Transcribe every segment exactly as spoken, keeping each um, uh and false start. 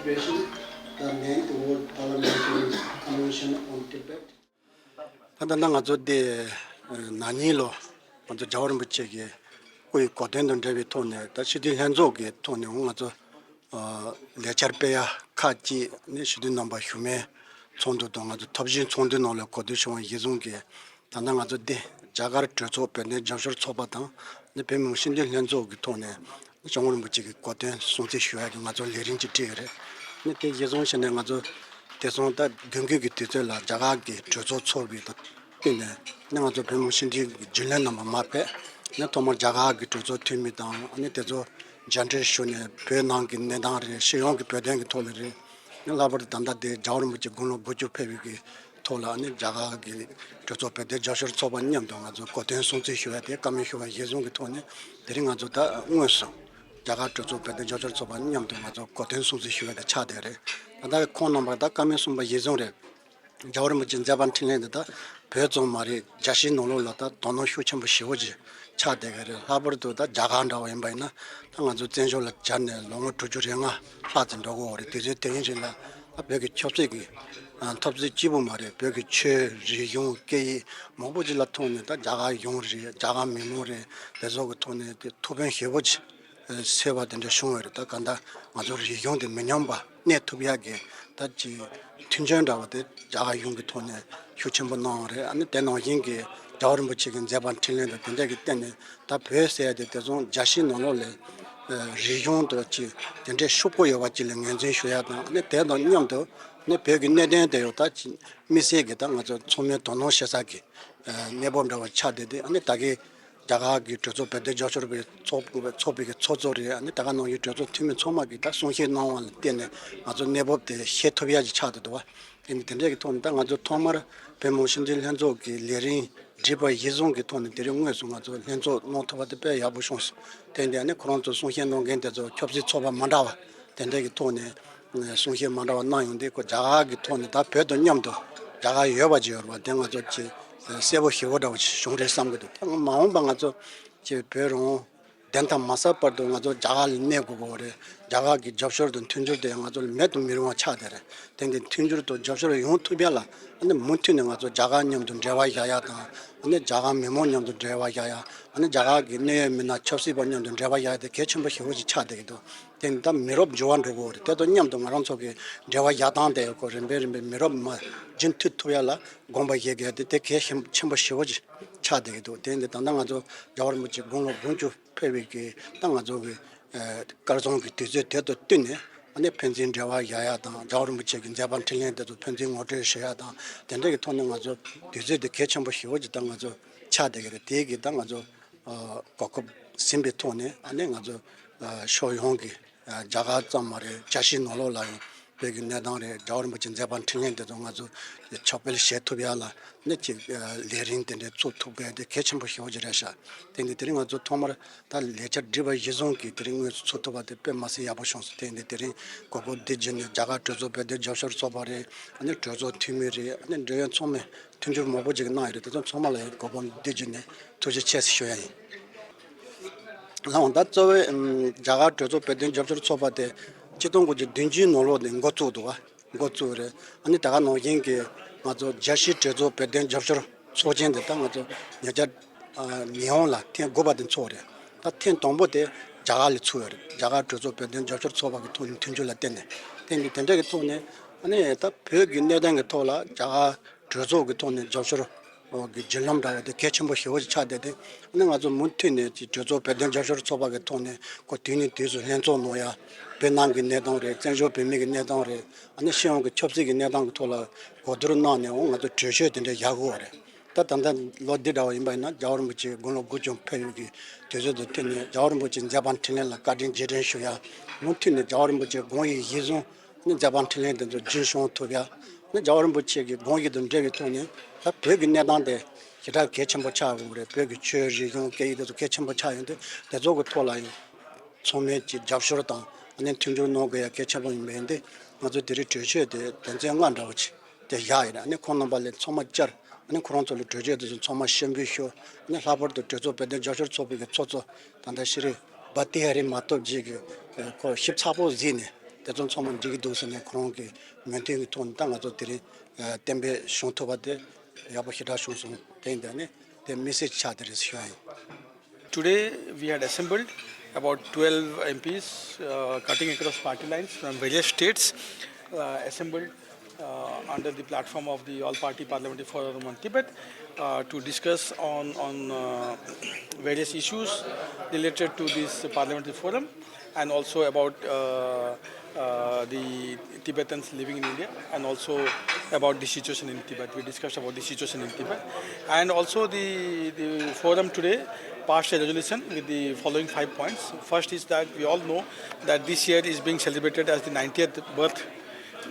The ninth World Parliamentary Convention on Tibet. ད་ལྟ་ང་ཚོ་འདི་ན་ནིང་ལོ་ང་ཚོ་རྒྱལ་བ་རིན་པོ་ཆེ་གི་སྐུ་ཡི་གོ་སྟོན་དང་འབྲེལ་བའི་ཐོག་ནས། ད་སྤྱི་འཐུས་ལྷན་ཚོགས་ཀྱི་ཐོག་ནས་ང་ཚོ་ལས་འཆར་སྤེལ་ཡ་ཁག་ཅིག་ནི་སྤྱི་འཐུས་རྣམ་པ་ཞུ་མེད་ཚོགས་འདུ་དང་། ང་ཚོ་ཐོབ་ཤེས་ཚོགས་འདུའི་ནང་ལ་གོ་བསྡུར་བྱུང་བ་གཞིར་བཟུང་གིས། ད་ལྟ་ང་ཚོ་འདི་རྒྱ་གར་གྲོས་ཚོགས་བོད་དོན་རྒྱབ་སྐྱོར་ཚོགས་པ་དང་། ནི་བོད་མི་མང་སྤྱི་འཐུས་ལྷན་ཚོགས་ཀྱི་ཐོག་ནས་ནི་སྐྱབས་མགོན་རིན་པོ་ཆེ་གི་གོ་སྟོན་སྲུང་བརྩི་ཞུ་ཡ་གི་ང་ཚོ་ལས་རིམ་ཅིག་བསྒྲིགས་ཡོད་རེད། ནི་དེ་གཞིར་བཟུང་བྱས་ནས་ང་ཚོ་དེང་སང་ད་དགུན་ཁའི་གི་དུས་ཚོད་ལ་རྒྱ་གར་གྱི་གྲོས་ཚོགས་ཚོགས་པའི་དུས་ནས་ནི་ང་ཚོ་བོད་མི་མང་སྤྱི་འཐུས་ཀྱི་རྒྱུན་ལས་རྣམ་པ་མར་ཕེབས། ནི་ཐོག་མར་རྒྱ་གར་གྱི་གྲོས་ཚོགས་འཐུས་མི་དང་། ནི་དེ་ཚོ་མཇལ་འཕྲད་ཞུས་ནས་བོད་ནང་གི་གནས་སྟངས་རེད། སྤྱི་ཡོངས་ཀྱི་བོད་དོན་གྱི་ཐོག་ལ་རེད། ལྷག་པར་དུ་ད་ལྟ་དེ་རྒྱལ་བ་རིན་པོ་ཆེ་དགུང་ལོ་དགུ་བཅུ་ཕེབས་པའི་གི་ཐོག་ལ་ནི་རྒྱ་གར་གྱི་གྲོས་ཚོགས་བོད་དོན་རྒྱབ་སྐྱོར་ཚོགས་པ་མཉམ་དུ་ང་ཚོ་གོ་སྟོན་སྲུང་བརྩི་ཞུ་བ་དེ་བཀའ་མོལ་ཞུ་བ་གཞིར་བཟུང་གི་ཐོག་ནས། དེ་རིང་ང་ཚོ་ད་དངོས་སུ་རྒྱ་གར་གྲོས་ཚོགས་བོད་དོན་རྒྱབ་སྐྱོར་ཚོགས་པ་མཉམ་དུ་ང་ཚོ་གོ་སྟོན་སྲུང་བརྩི་ཞུ་བ་དེ་ཆགས་བསྡད་རེད། ད་ལྟ་ཁོང་རྣམ་པ་ད་བཀའ་མོལ་གསུངས་པ་གཞིར་བཟུང་རེད། རྒྱལ་བ་རིན་པོ་ཆེའི་མཛད་པ་འཕྲིན་ལས་འདི་ད་བོད་ཙམ་མ་རེད། རྒྱལ་སྤྱིའི་ནང་ལོགས་ལ་ད་དོ་སྣང་ཤུགས་ཆེན་པོ་ཞེ་པོ་ཅིག་ཆགས་བསྡད་ཀྱི་རེད། ལྷག་པར་དུ་ད་རྒྱ་གར་འདྲ་བ་ཡིན་པ་ཡིན་ན། ད་ང་ཚོ་བཙན་བྱོལ་ལ་གྱར་ནས་ལོ་ངོ་དྲུག་ཅུ་རེ་ལྔ་ལྷག་ཙམ་འགྲོ་གི་ཡོད་རེད། དུས་ཚོད་དེ་རིང་རིང་ལ་ད་བོད་ཀྱི་ཆབ་སྲིད་ཀྱི་ཨ་འཐབ་རྩོད་གཅིག་པུ་མ་རེད། བོད་ཀྱི་ཆོས་རིག་གཞུང་སྐད་ཡིག་མང་པོ་ཅིག་ལ་ཐོག་ནས། ད་རྒྱ་གར་གཞུང་རེད། རྒྱ་གར་མི་མང་རེད། དེ་ཚོ་གི་ཐོག་ནས་དེ་ཐུགས་ཕན་ཞེ་པོ་ཅིག་སེལ་བ་དེ་འདྲ་བྱུང་བ་རེད། ད་ག་ད་ང་ཚོ་རིག་གཞུང་དེ་མི་ཉམས་པ་གནས་ཐུབ་ཡག་གི་ད་ཅིག་མཐུན་རྐྱེན་འདྲ་བ་དེ་རྒྱ་གར་གཞུང་གི་ཐོག་ནས་ཤུགས་ཆེན་པོ་གནང་བ་རེད། ཨ་ནི་དེ་ནང་བཞིན་གྱི་རྒྱལ་བ་རིན་པོ་ཆེ་གི་མཛད་པ་འཕྲིན་ལས་དང་དེ་འདྲ་གི་སྟེང་ནས། ད་བོད་ཟེར་ཡ་དེ་དེང་སང་རྒྱལ་སྤྱིའི་ནང་ལོགས་ལ་ཨ་རིག་གཞུང་དང་ཅིག་དེ་འདྲའི་ཤུགས་པོ་ཡོད་པ་ཅིག་ལ་ངོས་འཛིན་ཞུ་ཡ་དང་། ཨ་ནི་དེ་དང་མཉམ་དུ་ནི་བོད་ཀྱི་གནད་དོན་དེ་ཡང་ད་ཅིག་དམིགས་བསལ་གྱི་ད་ང་ཚོ་ཚང་མས་དོ་སྣང་བྱེད་ས་གི་ཨ་གནས་བབ་འདྲ་བ་ཆགས་བསྡད་དེ། ཨ་ནི་ད་གི་རྒྱ་གར་གྱི་གྲོས་ཚོགས་བོད་དོན་རྒྱབ་སྐྱོར་པའི་ཚོགས་ཚོགས་པའི་གི་ཚོགས་གཙོ་རེད། ཨ་ནི་ད་ག་ནང་བཞིན་གྲོས་ཚོགས་འཐུས་མི་ཚང་མ་གིས་ད་གསུང་བཤད་གནང་བ་ལ་བརྟེན་ནས་ང་ཚོ་གནས་བབ་དེ་ཤེས་ཐུབ་ཡ་ཅིག་ཆགས་བསྡད་འདུག་བ། དེ་ནི་དེ་འདྲའི་གི་ཐོག་ནས་ད་ང་ཚོ་ཐོག་མར་བོད་མི་མང་སྤྱི་འཐུས་ལྷན་ཚོགས་ཀྱི་ལས་རིམ་བསྒྲིགས་པ་གཞིར་བཟུང་གི་ཐོག་ནས་དེ་རིང་དངོས་སུ་ང་ཚོ་ལྷན་ཚོགས་གནང་ཐུབ་པ་དེ་དཔེ་ཡག་པོ་བྱུང་སོང་། དེ་འདི་ནི་ཁོ་རང་ཚོ་གསུང་བཤད་གནང་མཁན་དེ་ཚོ་ཆབ་སྲིད་ཚོགས་པ་མ་འདྲ་བ་དེ་འདྲའི་གི་ཐོག་ནས་གསུང་བཤད་མ་འདྲ་བ་གནང་ཡོང་དུས། ཁོ་རྒྱ་གར་གི་ཐོག་ནས་ད་བོད་དང་མཉམ་དུ་རྒྱ་གར་ཡོད་པ་ཅིག་ཡོད་རེད་བ། དེ་ང་ཚོ་ཅིག་གསལ་པོ་ཞེ་པོ་འདྲ་བོ་ཞིག་བྱུང་རེད་བསམ་གི་འདུག་ད་མ་འོངས་པ་ང་ཚོ་ཅིག་བོད་རང་བདེན་མཐའ་མ་གསལ་བར་དུ་ང་ཚོ་རྒྱ་གར་ལ་གནས་དགོས་ཀྱི་ཡོད་རེད། རྒྱ་གར་གྱི་རྒྱབ་སྐྱོར་དང་མཐུན་འགྱུར་དེ་ང་ཚོ་ལ་མེད་དུ་མི་རུང་བ་ཆགས་བསྡད་རེད། དེ་འདི་མཐུན་འགྱུར་དང་རྒྱབ་སྐྱོར་ཡོང་ཐུབ་ཡ་ལ། ཨ་ནི་མུ་མཐུད་ནས་ང་ཚོ་རྒྱ་གར་མཉམ་དུ་འབྲེལ་བ་བཞག་ཡ་དང་། ཨ་ནི་རྒྱ་གར་མི་མང་མཉམ་དུ་འབྲེལ་བ་བཞག་ཡ། ཨ་ནི་རྒྱ་གར་གྱི་གནད་ཡོད་མི་སྣ་ཆབ་སྲིད་པ་མཉམ་དུ་འབྲེལ་བ་བཞག་ཡ་དེ་གལ་ཆེན་པོ་ཞེ་པོ་ཞིག་ཆགས་བསྡད་ཀྱི་འདུག་དེ་འདི་ད་མི་རབས་འགྱུར་བ་འགྲོ་གི་ཡོད་རེད། དེ་དང་མཉམ་དུ་ང་རང་ཚོ་གི་འབྲེལ་བ་བཞག་སྟངས་དེ་ཁོ་རིམ་པས་རིམ་པས་མི་རབས་མ་རྒྱུན་མཐུད་ཐུབ་ཡ་ལ་དགོངས་པ་བཞེས་དགོས་ཡ་དེ་དེ་གལ་ཆེན་པོ་ཞེ་པོ་ཞིག་ཆགས་བསྡད་ཀྱི་འདུག་དེ་འདི་ད་ལྟ་ང་ཚོ་རྒྱལ་བ་རིན་པོ་ཆེ་དགུང་ལོ་དགུ་བཅུ་ཕེབས་པའི་གི་ད་ང་ཚོ་གི་ཨ་སྐར་བཟང་གི་དུས་ཚོད་དེ་དང་བསྟུན་ནས། ཨ་ནི་ཕན་ཚུན་འབྲེལ་བ་བཞག་ཡ་དང་། རྒྱལ་བ་རིན་པོ་ཆེ་གི་མཛད་པ་འཕྲིན་ལས་དེ་ཚོ་ཕན་ཚུན་ངོ་སྤྲོད་ཞུ་ཡ་དང་། དེ་འདྲ་གི་ཐོག་ནས་ང་ཚོ་དུས་ཚོད་དེ་གལ་ཆེན་པོ་ཞེ་པོ་ཅིག་ད་ང་ཚོ་ཆགས་བསྡད་ཀྱི་རེད། དེ་གི་ད་ང་ཚོ་ཨ་གོ་སྐབས་ཟིན་པའི་ཐོག་ནས། ཨ་ནི་ང་ཚོ་ཨ་ཕྱོགས་ཡོངས་ཀྱི་ཨ་རྒྱ་གར་ཙམ་མ་རེད། རྒྱལ་སྤྱིའི་ནང་ལོགས་ལ་ཡང་བོད་ཀྱི་གནས་སྟངས་རེད། རྒྱལ་བ་རིན་པོ་ཆེ་མཛད་པ་འཕྲིན་ལས་དེ་ཚོ་ང་ཚོ་ཕྱག་སྤེལ་བྱེད་ཐུབ་ཡ་ལ་ནི་ཅིག་ཨ་ལས་རིམ་དེ་འདྲའི་ཚུགས་ཐུབ་པ་དེ་གལ་ཆེན་པོ་ཞེ་པོ་ཅིག་རེད་ཤག་དེ་ནི་དེ་རིང་ང་ཚོ་ཐོག་མར་ད་ལས་འཆར་བསྒྲིགས་པ་གཞིར་བཟུང་གིས་དེ་རིང་དངོས་སུ་ཚུགས་ཐུབ་པ་དེ་དཔེ་མ་སྲིད་ཡག་པོ་བྱུང་སོང་། དེ་ནི་དེ་རིང་གོ་སྐབས་འདི་བརྒྱུད་ནས་རྒྱ་གར་གྲོས་ཚོགས་བོད་དོན་རྒྱབ་སྐྱོར་ཚོགས་པ་རེད། ཨ་ནི་གྲོས་ཚོགས་འཐུས་མི་རེད། ཨ་ནི་འབྲེལ་ཡོད་ཚང་མས་མཐུན་འགྱུར་མང་པོ་ཅིག་གནང་ཡོད་རེད། དེ་ཚོ་ཚང་མ་ལ་ཡང་གོ་སྐབས་འདི་བརྒྱུད་ནས་ཐུགས་རྗེ་ཆེ་ཞུ་ཡ་ཡིན། ལགས་འོང་། ད་གཙོ་བོའི་ཨམ་རྒྱ་གར་གྲོས་ཚོགས་བོད་དོན་རྒྱབ་སྐྱོར་ཚོགས་པ་དེ་ཆིག་སྟོང་དགུ་བརྒྱ་བདུན་ཅུའི་ནང་ལོགས་ནས་འགོ་བཙུགས་འདུག་བ། འགོ་བཙུགས་རེད། ཨ་ནི་ད་ག་ནང་བཞིན་གྱི་ང་ཚོ་རྒྱལ་སྤྱིའི་གྲོས་ཚོགས་བོད་དོན་རྒྱབ་སྐྱོར་ཚོགས་ཆེན་དེ་ད་ང་ཚོ་ཉེ་ཆར་ཨ་ཉི་ཧོང་ལ་ཐེངས་དགུ་པ་དེ་ཚོགས་རེད། ད་ཐེངས་དང་པོ་དེ་རྒྱ་གར་ལ་ཚུགས་ཡོད་རེད། རྒྱ་གར་གྲོས་ཚོགས་བོད་དོན་རྒྱབ་སྐྱོར་ཚོགས་པ་གི་ཐོག་ནས་མཐུན་འགྱུར་ལ་བརྟེན་ནས། དེ་ནི་དེ་འདྲ་གི་ཐོག་ནས། ཨ་ནི་ད་བོད་ཀྱི་གནད་དོན་གྱི་ཐོག་ལ་རྒྱ་གར་གྲོས་ཚོགས་ཀྱི་ཐོག་ནས་རྒྱབ་སྐྱོར་གྱི་བརྒྱུད་ལམ་འདྲ་བ་དེ་གལ་ཆེན་པོ་ཞེ་པོ་ཞིག་ཆགས་བསྡད་དེ། ཨ་ནི་ང་ཚོ་མུ་མཐུད་ནས་ཀྱི་གྲོས་ཚོགས་བོད་དོན་རྒྱབ་སྐྱོར་ཚོགས་པ་གི་ཐོག་ནས་ཁོ་དུས་ནས་དུས་སུ་ལྷན་ཚོགས་གནང་ཡ། བོད་ནང་གི་གནས་སྟངས་རེད། བཙན་བྱོལ་བོད་མི་གི་གནས་སྟངས་རེད། ཨ་ནི་སྤྱི་ཡོངས་ཀྱི་ཆབ་སྲིད་ཀྱི་གནས་སྟངས་ཀྱི་ཐོག་ལ་གོ་བསྡུར་གནང་ནས། འོ་ང་ཚོ་གྲོས་ཆོད་དེ་འདྲ་བཞག་དགོས་པ་རེད། ད་ད་ལྟ་ལོ་འདི་འདྲ་བ་ཡིན་པ་ཡིན་ན། རྒྱལ་བ་རིན་པོ་ཆེ་དགུང་ལོ་དགུ་བཅུ་ཕེབས་ཡོད་ཀྱི་དུས་ཚོད་དང་བསྟུན་ནས། རྒྱལ་བ་རིན་པོ་ཆེའི་མཛད་པ་འཕྲིན་ལས་ལ་བཀའ་དྲིན་རྗེས་དྲན་ཞུ་ཡ། མུ་མཐུད་ནས་རྒྱལ་བ་རིན་པོ་ཆེའི་དགོངས་ཡིག་གཞིར་བཟུང་ནི་མཛད་པ་འཕྲིན་ལས་དེ་ཚོ་རྒྱུན་སྐྱོང་ཐུབ་ཡ། ནི་རྒྱལ་བ་རིན་པོ་ཆེ་གི་དགོངས་ཡིག་དང་འབྲེལ་བའི་ཐོག་ནས་ད་བོད་ཀྱི་གནས་སྟངས་དེ་ཞེ་དྲག་གལ་ཆེན་པོ་ཆགས་ཡོང་གི་རེད། བོད་ཀྱི་ཆོས་རིག་གཞུང་སྐད་ཡིག་དེ་ཚོ་གལ་ཆེན་པོ་ཆགས་ཡོང་དུས། དེ་ཚོ་གི་ཐོག་ལ་ཡང་ཚང་མས་ཀྱི་རྒྱབ་སྐྱོར་དང་། ཨ་ནི་མཐུན་འགྱུར་གནང་དགོས་ཡ་གལ་ཆེན་པོ་ཡིན་པ་ཡིན་དུས། ང་ཚོ་དེ་རིང་གྲོས་ཆོད་དེ་དོན་ཚན་ལྔ་འདྲ་བོ་ཅིག་དེ་བཞག་ཡོད་རེད། ཨ་ནི་ཁོང་རྣམ་པ་ལ་ཚང་མ་བཅར། ཨ་ནི་ཁོ་རང་ཚོ་ལ་གྲོས་ཆོད་དེ་ཚོ་ཚང་མ་ཤེས་འབུལ་ཞུ། ཨ་ནི་ལྷག་པར་དུ་གྲོས་ཚོགས་བོད་དོན་རྒྱབ་སྐྱོར་ཚོགས་པའི་གི་ཚོགས་གཙོ་ད་ལྟ་ཤྲི་བྷ་ཏི་ཧ་རི་མ་ཏོབ་ཇི་གིས་ཁོ་ཞིབ་ཚགས་པོ་གཟིགས་ནས། དེ་ཚོ་ཚང་མ་འགྲིག་གི་འདུག་ཟེར་ནས་ཁོ་རང་གི་མོས་མཐུན་གྱི་ཐོག་ནས་ད་ང་ཚོ་དེ་རིང་ཨ་གཏན་འབེབས་བྱུང་ཐུབ་པ་དེ་ཡག་པོ་ཞེ་དྲག་བྱུང་སོང་། དེ་ཡིན་ད་ནི་དེ་དམིགས་བསལ་ཆགས་དེ་རེད་ཞུ་ཡ་ཡིན། Today, we had assembled about twelve M Ps, uh, cutting across party lines from various states, uh, assembled uh, under the platform of the All Party Parliamentary Forum on Tibet uh, to discuss on, on uh, various issues related to this parliamentary forum and also about uh, uh, the Tibetans living in India and also about the situation in Tibet. We discussed about the situation in Tibet. And also the, the forum today passed a resolution with the following five points. First is that we all know that this year is being celebrated as the ninetieth birth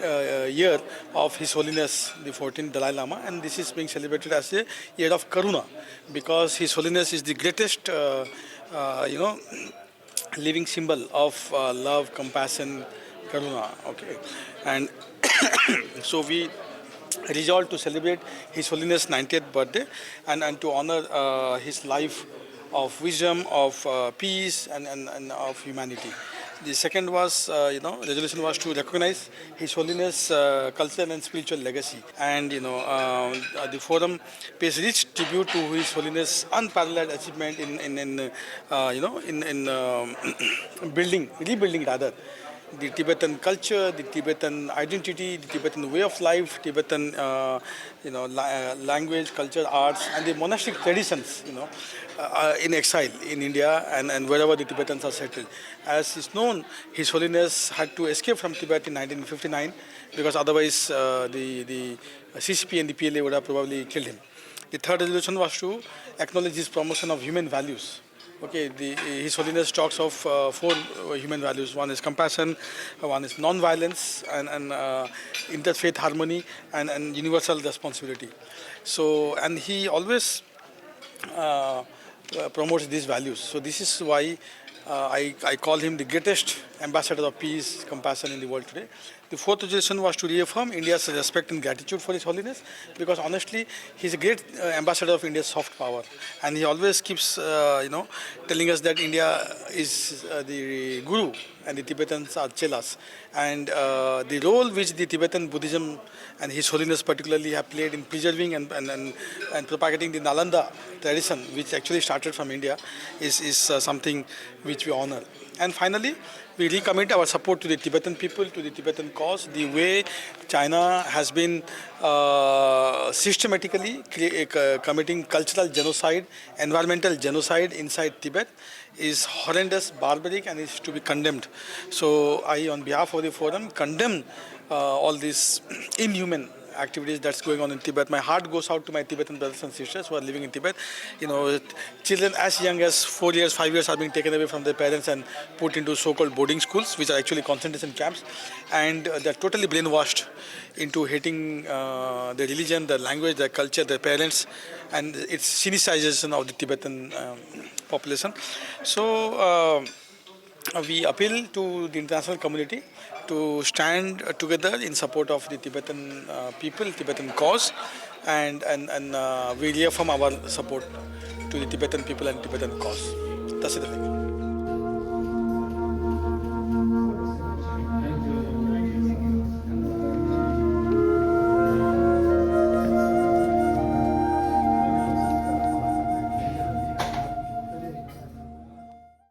uh, year of His Holiness the fourteenth Dalai Lama, and this is being celebrated as a year of Karuna, because His Holiness is the greatest, uh, uh, you know, living symbol of uh, love, compassion, Karuna. Okay, and so we resolved to celebrate His Holiness ninetieth birthday and, and to honor uh, his life of wisdom, of uh, peace, and, and, and of humanity. The second was, uh, you know, resolution was to recognize His Holiness' uh, cultural and spiritual legacy, and you know, uh, uh, the forum pays rich tribute to His Holiness' unparalleled achievement in, in, in uh, you know, in, in um, building, rebuilding rather, the Tibetan culture, the Tibetan identity, the Tibetan way of life, Tibetan uh, you know, la- uh, language, culture, arts, and the monastic traditions, you know, uh, uh, in exile in India and, and wherever the Tibetans are settled. As is known, His Holiness had to escape from Tibet in nineteen fifty-nine because otherwise uh, the, the C C P and the P L A would have probably killed him. The third resolution was to acknowledge his promotion of human values. Okay, the, His Holiness talks of uh, four uh, human values. One is compassion, uh, one is non-violence, and, and uh, interfaith harmony, and, and universal responsibility. So, and he always uh, uh, promotes these values. So, this is why uh, I, I call him the greatest ambassador of peace, compassion in the world today. The fourth resolution was to reaffirm India's respect and gratitude for His Holiness, because honestly, he's a great uh, ambassador of India's soft power, and he always keeps, uh, you know, telling us that India is uh, the guru and the Tibetans are chelas. And uh, the role which the Tibetan Buddhism and His Holiness particularly have played in preserving and, and, and, and propagating the Nalanda tradition, which actually started from India, is, is uh, something which we honor. And finally, we recommit our support to the Tibetan people, to the Tibetan cause, the way China has been uh, systematically cre- uh, committing cultural genocide, environmental genocide inside Tibet is horrendous, barbaric, and is to be condemned. So I, on behalf of the forum, condemn uh, all these inhuman activities that's going on in Tibet. My heart goes out to my Tibetan brothers and sisters who are living in Tibet. You know, children as young as four years, five years are being taken away from their parents and put into so-called boarding schools, which are actually concentration camps, and uh, they're totally brainwashed into hating uh, their religion, their language, their culture, their parents, and it's cynicization of the Tibetan um, population. So uh, we appeal to the international community to stand uh, together in support of the Tibetan uh, people, Tibetan cause, and, and, and uh, we reaffirm our support to the Tibetan people and Tibetan cause. That's it.